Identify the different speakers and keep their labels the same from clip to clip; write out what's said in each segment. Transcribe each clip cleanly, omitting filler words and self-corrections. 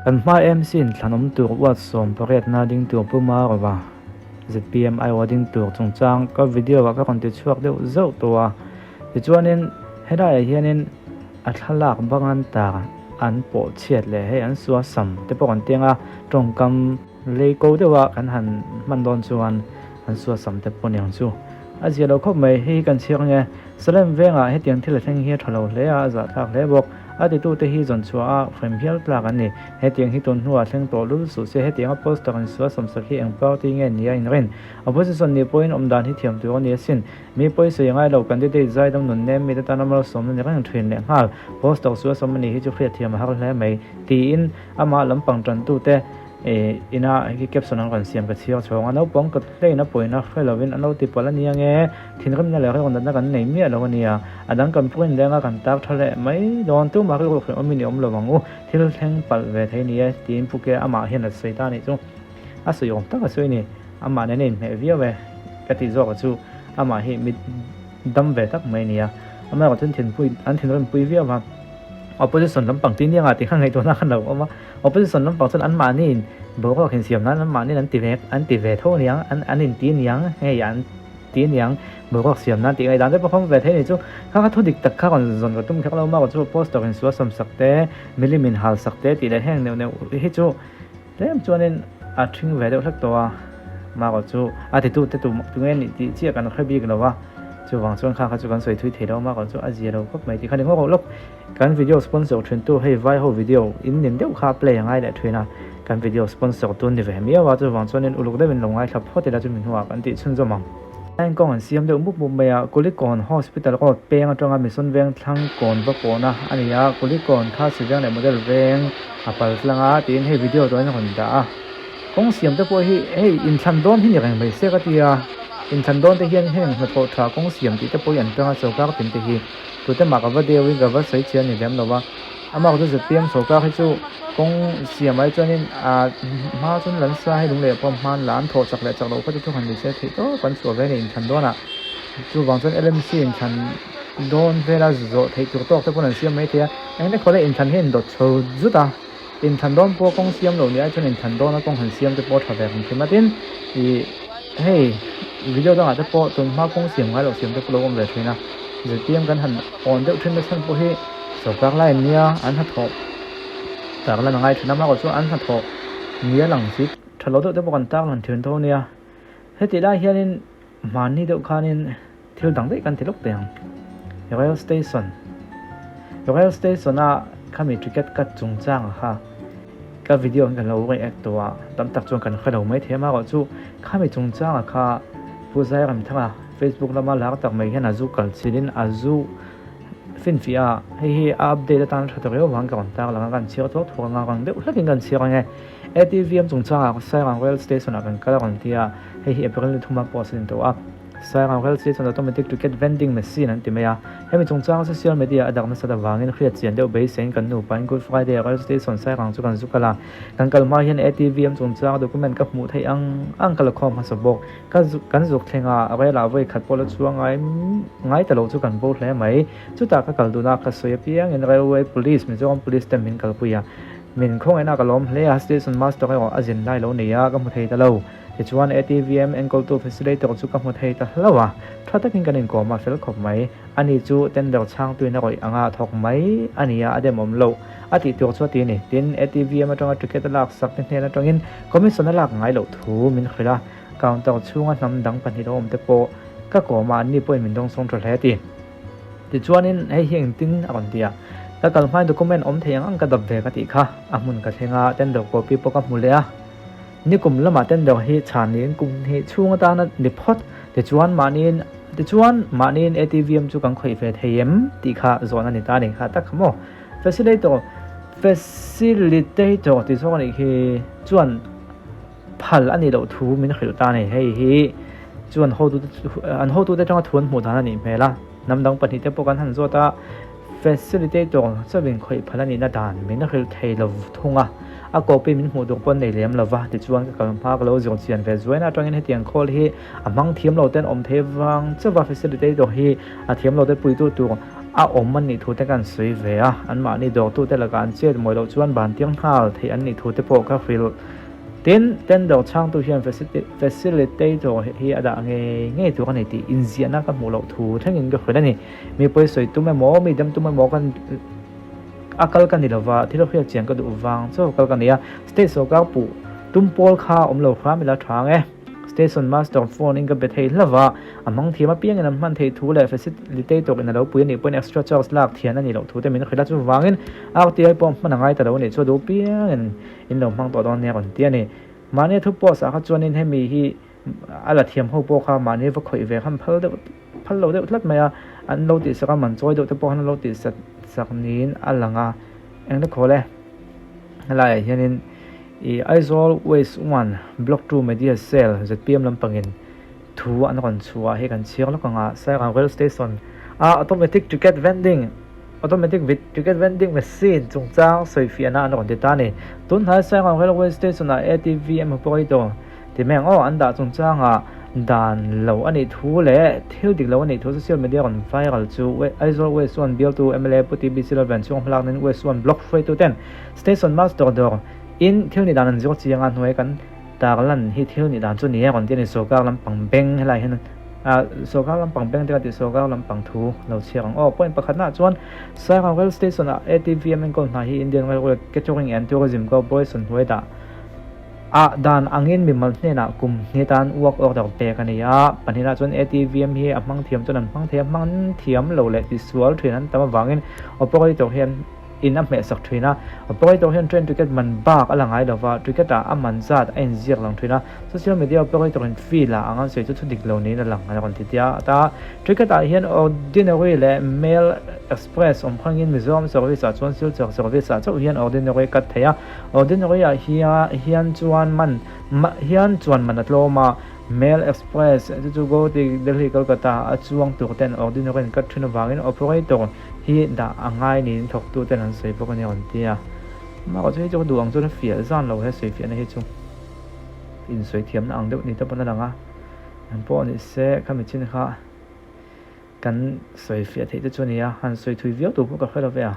Speaker 1: Kan hma MC in thlanawm tur uat 18na ding tur Pu Marova, zpm aiawh ding tur chungchang ka video ah ka rawn ti chhuak deuh zauh tawh a. Tichuanin helaiah hianin a thlalak bangan tar an pawh chhiat leh hei an sua sam te pawh kan tiang a, tawngkam lei ko deuha kan han hman dawn chuan an sua sam te pawh niang chu a zia lo khawp mai. Hei hi kan chhiar nge Salem vengah hetiang thil a thleng hi a tha lo hle a, a zahthlak hle bawk. A titute hi zawn chhuah a hrem hial tlak an ni. Hetiang hi tun hnuah thleng tawh lul suh se, hetianga poster in sual sawmsak hi eng party nge nia inrin? Opposition nih pawhin awm dan hi thiam tur a ni asin. Mi pawisa i ngai lo, candidate zaidam nun nem mite tan a malsawmna ni reng thin leh nghal. Poster sual sawm a nih hi chu hriatthiam a har hle mai, tiin amah lampang tantute ina hei caption an rawn siam ka chhiar chhawng a, naupang kut hlein a pawina hre lovin an lo ti palh a nia nge, thinrimna leh rilru kan nei miah lo a nia, a dang kan print leng a kan tar tha leh mai dawn, tumah rilru hreh awmin i awm lo ang u, thil thleng palh ve thei ni e, tiin Pu Ke amah hian a sawi ta a nih chu, a sawi awm tak a sawi a ni, amah nen a inhmeh viau e ka tih zawk a chu, amah hi mi dam ve tak mai a ni a, amaherawh chuan thinpui an thinrimpui viau a. Opposition lampang tih nia ngah tih kha ngaihtuahna khan lo awm a, opposition lampang chuan anmahniin boruak insiam nan anmahniin an ti ve an ti ve tho aniang an an inti aniang hei an ti aniang boruak siam nan tih ngaihdan te pawh kha awm ve thei a ni chu kha kha thu dik tak kha rawn zawn ka tum kher lo marawh chu poster insual sawmsak te milim inhal sak te tih leh heng neuh neuh hi chu tlem chuanin a ṭhing ve deuh hlek tawh a, marawh chu a titute tu tunge nih tih chiah kan hre bik lo a, chuvang chuan kha kha chu kan sawi thui thei lo a, marawh chu a zia lo khawp mai tih kha ni ngawk lawk. Kan video sponsor ṭhintu hei vai ho video in nin deuh kha play a ngai leh ṭhin a, kan video sponsor tu ni ve miau a, chuvang chuanin uluk deuhin lo ngaithla phawt ila chumi hnuah kan tih chhunzawm ang. Line kawng an siam deuh mup mup mai a, Kulikawn Hospital Road peng atanga Mission Veng thlang kawn va pawhna a ni a, Kulikawn kha Siveng leh Model Veng a pal tlang a tiin hei video tawhin a rawn dah a, kawng siam te pawh hi hei inthlan dawn hi ni reng mai se ka ti a, inthlan dawn te hian heng hnathawh tha kawng siam tih te pawh hi an tang a sawrkar tin te hi tute mah ka va deuhin ka va sawi chian ni lem lo a, amah chu zpm sawrkar hi chu kawng siam ai chuanin ah hma chuan lan sa hei lung leh pawh hman la an thawh chak leh chak loh kha chu thu han ni se theih tawp an chhuah ve a ni inthlan dawnah chuvang chuan lmc inthlan dawn vela zawh theih tur tawk te pawn an siam mai thei a, engte khawlai inthlan hi a indawt chho zut a, inthlan dawn pawh kawng siam loh ni ai chuan inthlan dawna kawng han siam te pawh a tha ve ang hrim a tin ih hei video dangah te pawh tun hma kawng siam ngai loh siam te pawh lo awm ve thin a, zpm kan han awn deuh thin na chhan pawh hi sawrkar lai an nia an hnathawh tar lan a ngai thin a amaherawhchu chu an hnathawh nia lang si tha lo deuh te pawh kan tar lan thin tho a nia hetih lai hianin hmanni deuh khanin. Thil dang daih kan ti lawk teh ang. Rail station Rail station a khami ticket cut chungchang kha ka video hian kan lo react tawh a, tam tak chuan kan hre lo mai thei a, amaherawh chu khami chungchanga kha Pu Zairamthanga Facebook lama lar tak mai hian a zu kal chilhin a zu finfiah a, hei hi a update atan tha ta riau vang ka rawn tar lang a, kan chhiar thuak thuak anga rang deuh hlekin kan chhiar ang e. ATVM chungchangah Sairang Rail Station ah kan kal a rawn ti a, hei hi April ni thuma post a ni tawh a. Sairang Rail Station Automatic Ticket Vending Machine an ti mai a, hemi chungchanga social media a dak nasat avangin hriat chian deuh beiseiin kan nupain Good Friday Rail Station Sairang chu kan zu kal a, kan kal hma hian ATVM chungchanga document ka hmuh theih ang ang ka la khawm hmasa bawk. Ka kan zuk thleng a, rail ah vawi khat pawh la chuang ngai ngai ta lo chu kan bo hle mai. Chutah ka kal dun a, ka sawi apiangin Railway Police, Mizoram Police te min kalpui a, min khawngaihna ka lawm hle a, Station Master erawh a zin lai lo nei a, ka hmu thei ta lo. Tichuan ATVM enkawltu facilitator chu ka hmu thei ta hlauh a, tha takin kan inkawm a fel khawp mai. Ani chu tender chhangtuin a rawih anga a thawk mai a ni a, a demawm loh a tih tur chu a ti a ni. Tin, ATVM atanga ticket a laksak te hnen atangin commission a lak ngai loh thu min hrilh a, counter chhunga hnam dang pahnih lo awm te pawh ka kawm a, anni pawhin min dawngsawng tha hle a ti. Tichuanin hei hi engtin a rawn ti a, ka kal hmain document awm thei ang ang ka dap ve ka tih kha, a hmun ka thleng a, tender copy pawh ka hmu leh a. Nikum lamah tender hi chhan niin kum hnih chhung atana ni phawt tichuan mahniin tichuan mahniin ATVM chu kan khawih ve thei em tih kha zawhna ni ta a ni kha tak kha maw Facilitator Facilitator tih zawk a nih khi chuan phal a nih loh thu min hrilh ta a ni hei hi chuan hotute an hotute atanga thu an hmuh dan a nih hmel a hnam dang pahnih te pawh kan han zawt a Facilitator chauhin khawih phal a nihna dan min hrilh thei lo thung a, a copy min hmuh tur pawh an nei lem lo va, tichuan ka kal hma ka lo zir chian ve zuaina atangin hetiang khawl hi a hmang thiam lo ten awm thei vang chauh va, facilitator hi a thiam lo te puitu tur a awm an nih thu te kan sawi ve a, anmahni dawrtute lakah an chet mawi loh chuan ban tir nghal theih an nih thu te pawh ka hrilh. Tin, tender chhangtu hian facilitator hi a dah ngei ngei tur a ni tih inziahna ka hmuh loh thu thlengin ka hrilh a ni. Mi pawi sawi tum emaw, mi dam tum emaw kan a kal ka ni lova, thil hriat chian ka duh vang chauh kal ka ni a, state sawrkar puh tum pawl kha awm lo hram ila tha ang e. Station master phone in ka be thei hlauh a, a hmang thiam apiangin an hman theih thu leh facilitator in a lo pui a nih pawhin extra charge lak thian a nih loh thu te min hrilh a, chuvangin RTI pawh hman a ngai ta lo a nih chu a duh piangin in lo hmang tawh dawn nia rawn ti a ni. Mahni thu post ah kha chuanin hemi hi a la thiam ho pawh kha mahni va khawih ve khan phal deuh phal lo deuh tlat mai a, an lo tihsak a man chawi deuh te pawh khan an lo tihsak sak niin a lang a, engte khawl e. Helaiah hianin ih Aizawl Waste One Block Two Media Cell zpm lampangin thu an rawn chhuah a, hei kan chhiar lawk ang a, Sairang Rail Station a automatic ticket vending automatic ticket vending machine chungchang sawifiahna an rawn ti ta a ni. Tunhnai Sairang Railway Station ah ATVM operator Ti mai ang aw, an dah chungchangah dan lo a nih thu leh thil dik lo a nih thu social media rawn viral chu Aizawl West One bialtu mla Pu TBC Lalven chhung hmalak nen West One Block hruaitu ten Station Master dawr in thil nih dan an zir chiang a hnuai kan tarlan hi thil nih dan chu ni e rawn ti a ni sawrkar lampang beng helai hian sawrkar lampang beng te ka tih sawrkar lampang thu lo chhiar ang aw point pakhatna chuan Sairang Rail Station ah ATVM enkawl hna hi Indian Railway Catering and Tourism Corporation hnuai dah A dan angin mimal hnenah kum hnih tan work order pek a ni a, pahnihah chuan ATVM hi a hmang thiam chuan an hmang thei a, hmang thiam lo leh tisual thin an tam avangin operator hian in a hmehsak thin a, operator hian train ticket man bak a la ngai lo va, ticket ah a man zat a inziak lang thin a, social media operator in fee la ang an sawi chu thu dik lo niin a lang a rawn ti tia ta. Ticket ah hian ordinary leh mail express awm hangin Mizoram service ah chuan Silchar service ah chauh hian ordinary cut thei a. Ordinary ah hian chuan man hian chuan man a tlawm a, Mail Express chu chu Guwahati, Delhi, Kolkata a chuang tur ten Ordinary an cut thin avangin operator hi dah a ngai niin thawktu ten an sawi bawk a ni a rawn ti a. Amaherawhchu chu hei chu ka duh ang chuan a fiah zan lo he sawi fiahna hi chu insawi thiamna ang deuh ni te pawn a lang a, an pawh ni se khami chin kha kan sawi fiah theih te chu a ni a, han sawi thui viau tur pawh ka hre lo ve a.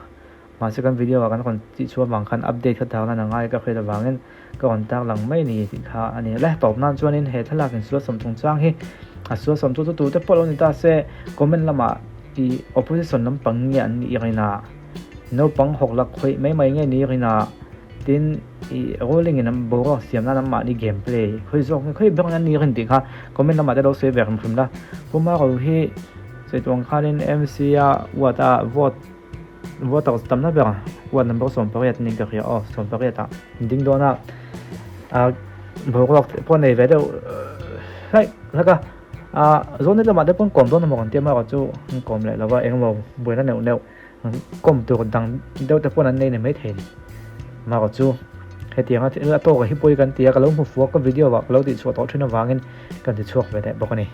Speaker 1: Mahse kan video ah kan rawn tih chhuah avang khan update kha tar lan a ngai ka hriat avangin ka rawn tar lang mai a ni tih kha a ni le. Tawp nan chuanin he thlalak in sual sawm chungchang hi a sual sawm chu chu tute pawh lo ni ta se comment lamah ih opposition lampang nge an nih rin a, naupang hawk lak khawih mai mai nge ni rin a, tin ih ruling in an boruak siam nan anmahni game play khawi zawk nge khawi ber nge an nih rin tih kha comment lamah te lo sawi ve hrim hrim la. Pu Maro hi sawi tuang khanin MC a ward a vote Voter tamna ber ward number 18 niin ka hria aw 18 ah ding dawn a ah boruak pawh nei ve deuh hlaih hlak a ah zawn lamah te pawn kawm dawn emaw kan tia amaherawh chu an kawm leh lova engemaw buaina neuh neuh kawm tur dang deuh te pawn an nei ni maithei ni amaherawh chu hetiang a thil a tawk hi pawi kan ti a ka lo hmu fuh a ka video ah ka lo tihchhuah tawh thin avangin kan ti chhuak ve leh bawk a ni.